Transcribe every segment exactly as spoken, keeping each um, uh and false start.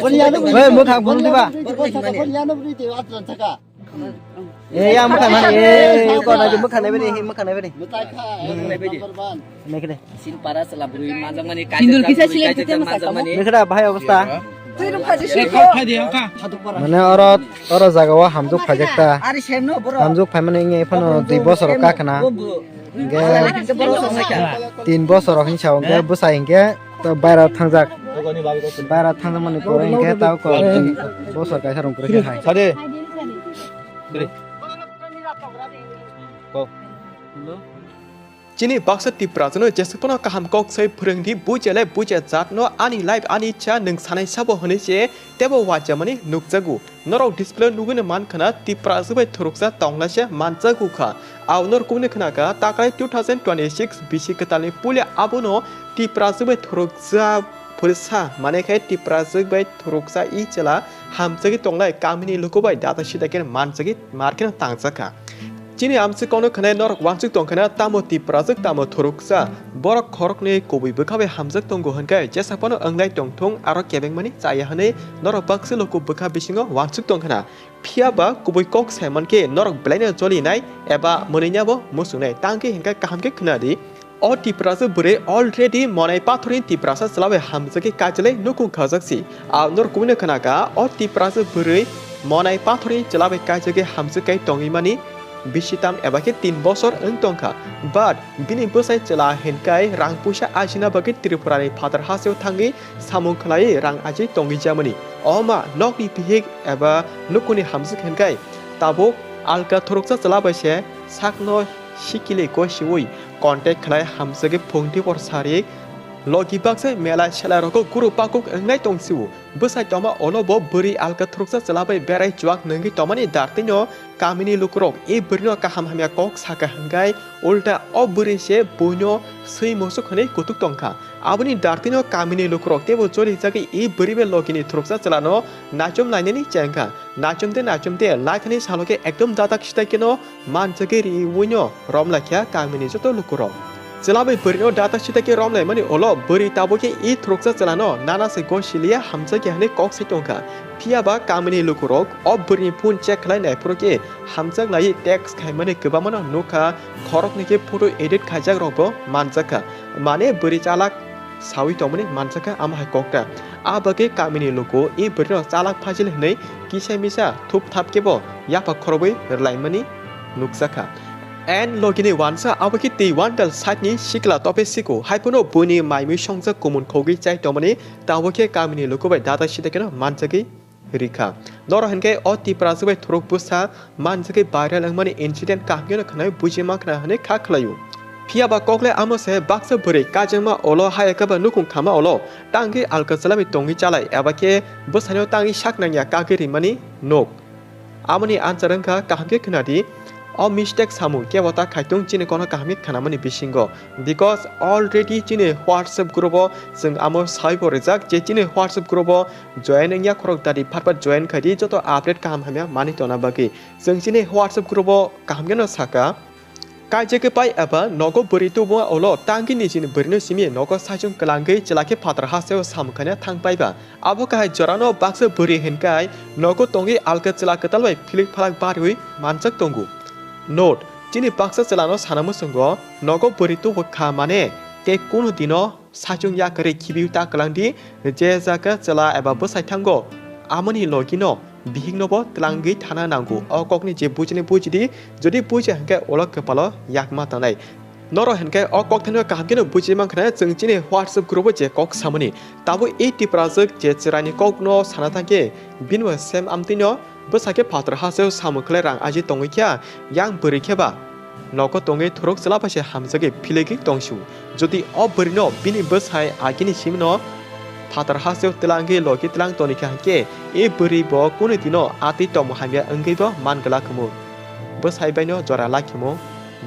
Oi, mwkhang phunuk diba? Eh, ya, mwkhang mani, eh, kok nai, mwkhang nai bini, mwkhang nai bini. Nai kene. Sindor kisa select kete masa kamo. Nai kene, bahai obostha. Mane oro, oro jaga o hamjwk phaijak ta. Hamjwk phaimani wngya phano dui bosor o kakhna. Hingke tin bosor rok hinsa hingke bwsai hingke to baira thangjak. Baira thangjak mani pore hingke tao ko dui bosor kaisa rung pore khe hai. Sade. Chini baksa Tiprasano jeswk phano kaham kok sai phwrwngdi, buja le buja jatno ani life ani cha nwng sanai sabo hwnwi se tebo wajamani nukjago. Norok display nugwino mankha na Tiprasa bai thuruksa tonglaisa manjago kha. Ao norok kubuni khna kha taklai two thousand twenty-six bisi kwtalni puila abono Tiprasa bai thuruksa phwrwsa mane khe Tiprasa bai thuruksa i chwla hamjagwi tonglai kamini luku bai data sita khe manjagwi mar kheno tangjak kha. Chini amswk kokno khwnai norok wansuk tongkha na tamo Tiprasa tamo thuruksa. Borok khoroknwi kubui bwkha bai hamjak tongo hwnkhe jesa phano wnglai tongthung aro kebengmani chaya hwnwi norok baksa luku bwkha bisingo wansuk tongkha na. Phiya ba kubui kok sai mankhe norok belaino jolinai eba mwnwinabo muchungnai tangkhe hinkhe kaham khe khwnadi. O Tiprasa bwrwi already monai pathorni Tiprasa chwla bai hamjakhe kaichwlai nukung khajak si. Ao norok kubui no khna kha o Tiprasa bwrwi monai pathorni chwla bai kaijakhe hamjakhe tongwi mani bisi tam eba khe tin bosor wng tongkha. But bini bwsai chwla hinkai rang puisa ajina bagwi Tripura ni phatar hasteo thangwi samung khlaiwi rang aji tongwi jamani. Oma nokni bihik eba lukuni hamjak hinkai tabuk alka thuruksa chwla bai se sakno sikili gosiwi contact khlai hamjagwi phungtibor sarik logi baksa mela sela rogo guru pakuk wngnai tongsiwo. Bwsai tongma olo bo bwrwi alka thuruksa chwla bai berai chuak nungwi tongmani dartino kamini lukurok e bwrwino kaham hamya kok saka hwnkhe ulta o bwrwi se buino swi musuk hwnwi kutuk tongkha. Aboni dartino kamini lukurok teibo cholijagwi e bwrwi bai logini thuruksa chwlano nachom lainani chengkha. Nachomde nachomde laithani salo khe ekdom dadak sitai kheno manjagwi riwino romlaikha kamini joto lukurok. Chwla bai bwrwino dadak sitai khe romlaimani ulo bwrwi tabukhe e thuruksa chwlano nana se gosiliya hamjakya hwnwi kok sai tongkha. Phiya ba kamini lukurok o bwrwini phone check khlai naiphuru khe hamjak laiwi text khaimani kwbangmano nukha, khoroknwi khe photo edit khaijakrokbo manjakha. Mane bwrwi chalak sawi tongmani manjakha amo hai kokta. A bagwi kamini luku e bwrwino chalak phajil hwnwi kisa misa thup thap khe bo yapha khorobwi rwlaimani nukjakha. And logini wansa abo khe tei wantal side ni sikla tope siko, hai phano buini mai mui songjak kumun khogwi chai tongmani, tabuk khe kamini luku bai data sita kheno manjagwi rikha. Norok hinkhe o Tiprasa bai thuruk bwsa manjagwi viral wngmani incident kaham kheno khwnai buji mankha hwnwi kha khlaio. Phiya ba kokle amo se baksa bwrwi kaijakma ulo hayakhe ba nukhung khama ulo tangwi alka chwla bai tongwi chalai eba khe bwsaino tangwi sak nangya kagwi rimani nuk. Amoni answer wngkha kaham khe khwnadi. O mistake samung kebo ta khaitung chini kono kaham khe khwnamani bisingo. Because already chini WhatsApp group o chwng amo saibo rijak je chini WhatsApp group o join wngya khorok dadi phatpat join khaidi joto update kaham hamya mani tona bagwi. Chwng chini WhatsApp group o kaham kheno saka. Kaijak khe pai eba nogo bwrwi tubu ulo tangwi nijini bwrwino simi nogo saichung kwlangwi chwla khe phatar hasteo samung khaina thang paiba. Abo kahai jorano baksa bwrwi hinkai nogo tongwi alka chwla kwtal bai philik phalak barwi manjak tongo. Note, chini baksa chwlano sana mwswngo nogo bwrwi tubu kha mane tei kunu dino saichung yakarwi khibiwi ta kwlangdi, je jaga chwla eba bwsai thango amoni logino bihiknobo twlangwi thana nango. O kokni je bujini bujidi, jodi bujiya hinkhe ulo kwpalo yakma tangnai. Norok hinkhe o kokthaino kaham kheno buji mankha chwng chini WhatsApp group o je kok samani. Tabuk e Tiprajwk je chwraini kokno sana thangkhe bini bo same amtwino bwsakhe phatar hasteo samung khlai rang aji tongwi kha yang bwrwi khe ba. Nogo tongwi thuruk chwla bai se hamjagwi philigwi tongsu. Jodi o bwrwino bini bwsai agini simino phatar hasteo twlangwi logi twlang toni kha hinkhe, e bwrwi bo kunu dino atwi tongmo hamya wngwi bo man gwla khumu. Bwsai baino jora lai khumu,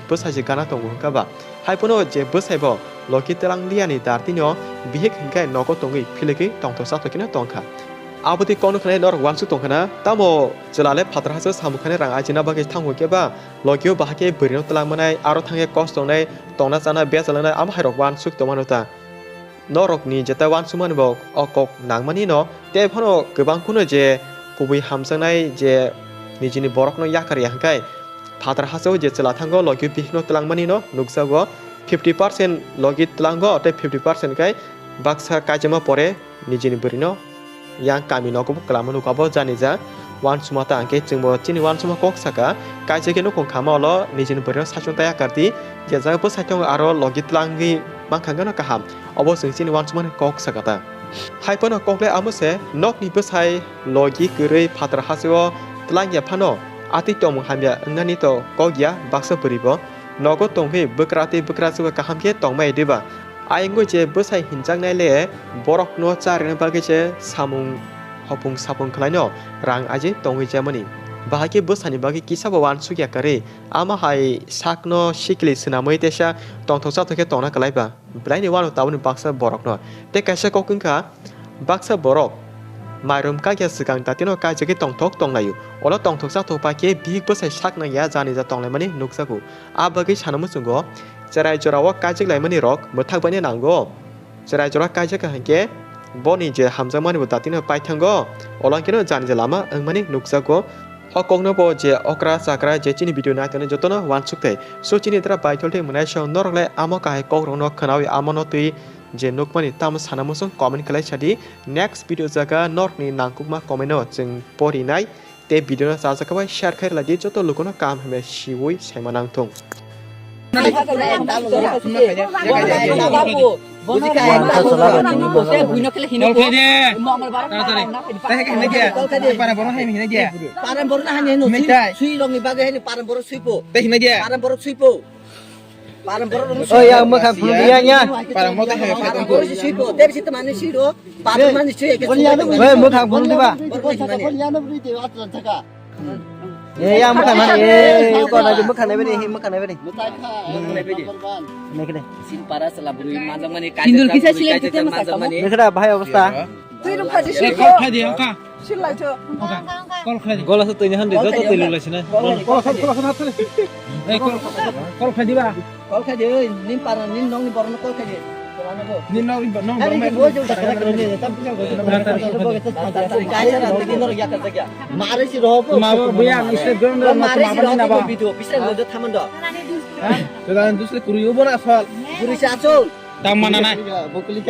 bwsai se gana tongo hwnkha ba. Hai phano je bwsai bo logi twlang liyani dar tino bihik hinkhe nogo tongwi philigwi tongthok chathok kheno tongkha. Abotwi kokno khwnai norok wansuk tongkha na, tamo chwla le phatar hasteo samung khainai rang ajina bagwi thango khe ba, logio bahai khe bwrwino twlang manai, aro thangya kos tongnai, tongna chana bejal wngnai, amo hai rok wansuk tongmano ta. Norokni jeta uansukmani bo o kok nangmani no, tei phano kwbang kheno je kubui hamjaknai je nijini borokno yakar ya hwnkhe phatar hasteo je chwla thango logi bihikno twlangmani no nukjago, fifty percent logi tlango tei fifty percent khai baksa kaijakma pore nijini bwrwino yang kami nogo bo kwlama nukha bo jani ja uansukma ta hwnkhe chwngbo chini uansukma kok saka, kaisa khe nukhung khama ulo nijini bwrwino saichung taya kardi, je jaga bwsai tongo aro logi tlangwi mankha hwnkhe no kaham, obo chwng chini uansukmani kok saka ta. Hai phano kokle amo se nokni bwsai logi kwrwi phatar hasteo tlangya phano atwi tongmung hamya wngnani to kok ya baksa bwrwi bo nogo tongwi bwkra tei bwkrajwk kaham khe tongmai diba? Ayang je bwsai hinjaknai le borokno charwna bagwi se samung hopung sapung khlaino rang aji tongwi jamani. Bahai khe bwsani bagwi kisa bo uansukya kwrwi, ama hai sakno sikli swnamwi teisa tongthok chathok khe tongna kwlai ba. Belai ni uanw tabukni baksa borokno. Tei kaisa kok wngkha, baksa borok mairum kakya swkang datino kaijagwi tongthok tonglaio. Olo tongthok chathok pai khe bihik bwsai sak nangya jani ja tonglaimani nukjago. A bagwi sana muchungo cherai jorao kaijak laimani rok mwthak baina nango. Cherai jora kaijak kha hinkhe boni je hamjakmani bo datino paithango, olo hinkhe no jani je lama wngmani nukjago. O kokno bo je okra chakra je chini video naitoni jotono uansuk thai. So chini dra baithol thai mwnai song norok le amo kahai kok rokno khwnawi amono twi je nukmani tamo sana muchung comment khlai sadi. Next video jaga norokni nangkukma comment no chwng porinai. Tei video no chajak khe bai share khai rwlai di, joto lukuno kaham hamya siwi saima nang thung. Kol khai de. Taratari. Tei khe hinai khe. Para borok hai hinai khe. Para borok na hani no. Hinai tai. Sui rok ni bagwi hani para borok sui po. Tei hinai khe. Para borok sui po. Para borok rok. Oh, ya, mwkhang phunuk ya, ya. Para mo tei hai. Para borok sui po. Tei bisi tamani sui ro. Para mani sui ke. Wei, mwkhang phunuk diba? Borok na hinai. Eh, ya, mwkhang nai, eh, ko nai, mwkhang nai bini, mwkhang nai bini. Mwkhang nai bini. Nai kene. Sin para sala buri manjak mani, Hindul kaisa silai kaisa tete masa manjak mani. Nai kene, bhai, obostha. Twi rung phaji. Eh, kol khai di, oka. Silai cho. Oka. Kol khai di. Gola sa twi ni hande, joto twi lulai sina. Kol khai di, kol khai di. Eh, kol, kol khai di ba. Kol khai di, oi, nin para, nin nong ni borok no kol khai di. Nin nong ni borok no kol khai di. Mare si roho po. Ma bo buya ang ise dron dron ma ma ni na ba. Video bisa lo thaman do. Sudah dusle kuri ubo na asal. Kuri si asal. Tang mana nai?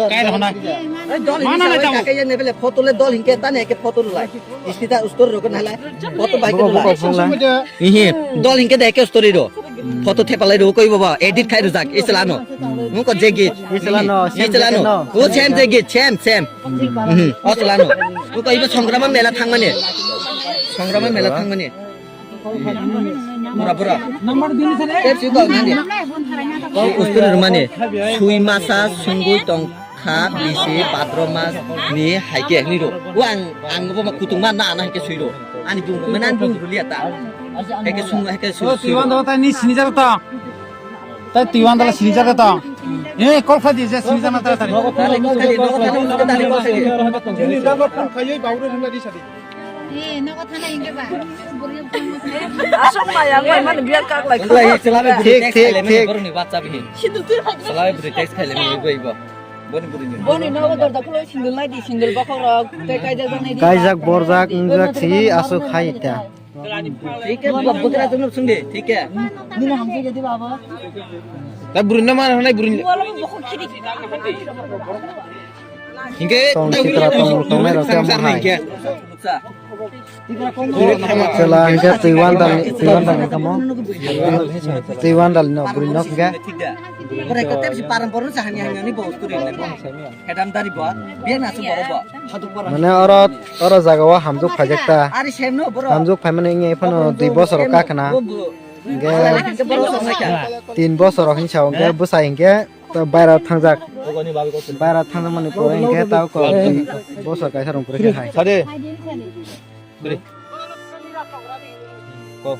Kai rok nai? Mana nai tang? Kai ne bele photo le dol hinke tane ke photo rulai. Istita ustor rok nalai. Photo bai ke rulai. Ihi. Dol hinke de ke story ro. Photo thepalai ro koi baba edit khai rujak iselano. Nung ko jegi. Iselano. Iselano. O chem jegi chem chem. Mhm. O selano. Nung ko ibo Songrama mela thangmani. Songrama mela thangmani. Pura pura. Tepsi kok nani. Kok ustur rwmani. Sui masa sungui tong kha bisi bhadro mas ni haike hwnwi rw. O ang ang bo ma kutung ma na na haike sui rw. Ani bung mana bung rulia ta. Haike sung haike sui. O twi wan do ta ni sini jar ta. Ta twi wan dala sini jar ta. Eh kol kha di je sini jar na ta ta. Asok maya, maya, mani biar kak lagi. Thik, thik, thik. Boni nogo dorja khulo sindul nai di, sindul bokhok rok, tei kaijak janai di. Kaijak borjak wngjak si aswk hai ta. Thik khe bwkra tungno swngdi, thik khe. Nini hamjak ya di baba. Ta bwrwi no mana hanai bwrwi. Wala bokhok khidi. Hinkhe tong sitra tong tongnai rok khe mohai. Chwla hinkhe twiwan dal, twiwan dal ni kamo. Twiwan dal no bwrwi nok hinkhe. Bwrwi kok tebsi param borom sa hani hani ani bo turi. Hedam dari bo. Biya na su boro bo. Mane oro, oro jaga o hamjwk phaijak ta. Ari sem no boro. Hamjwk phaimani wngya phano dui bosor o kakhna. Hinkhe tin bosor o hinsa o hinkhe bwsai hinkhe. To baira thangjak. Baira thangjakmani pore hinkhe tao ko bosor kaisa rong pore khe hai. Sade. Ko.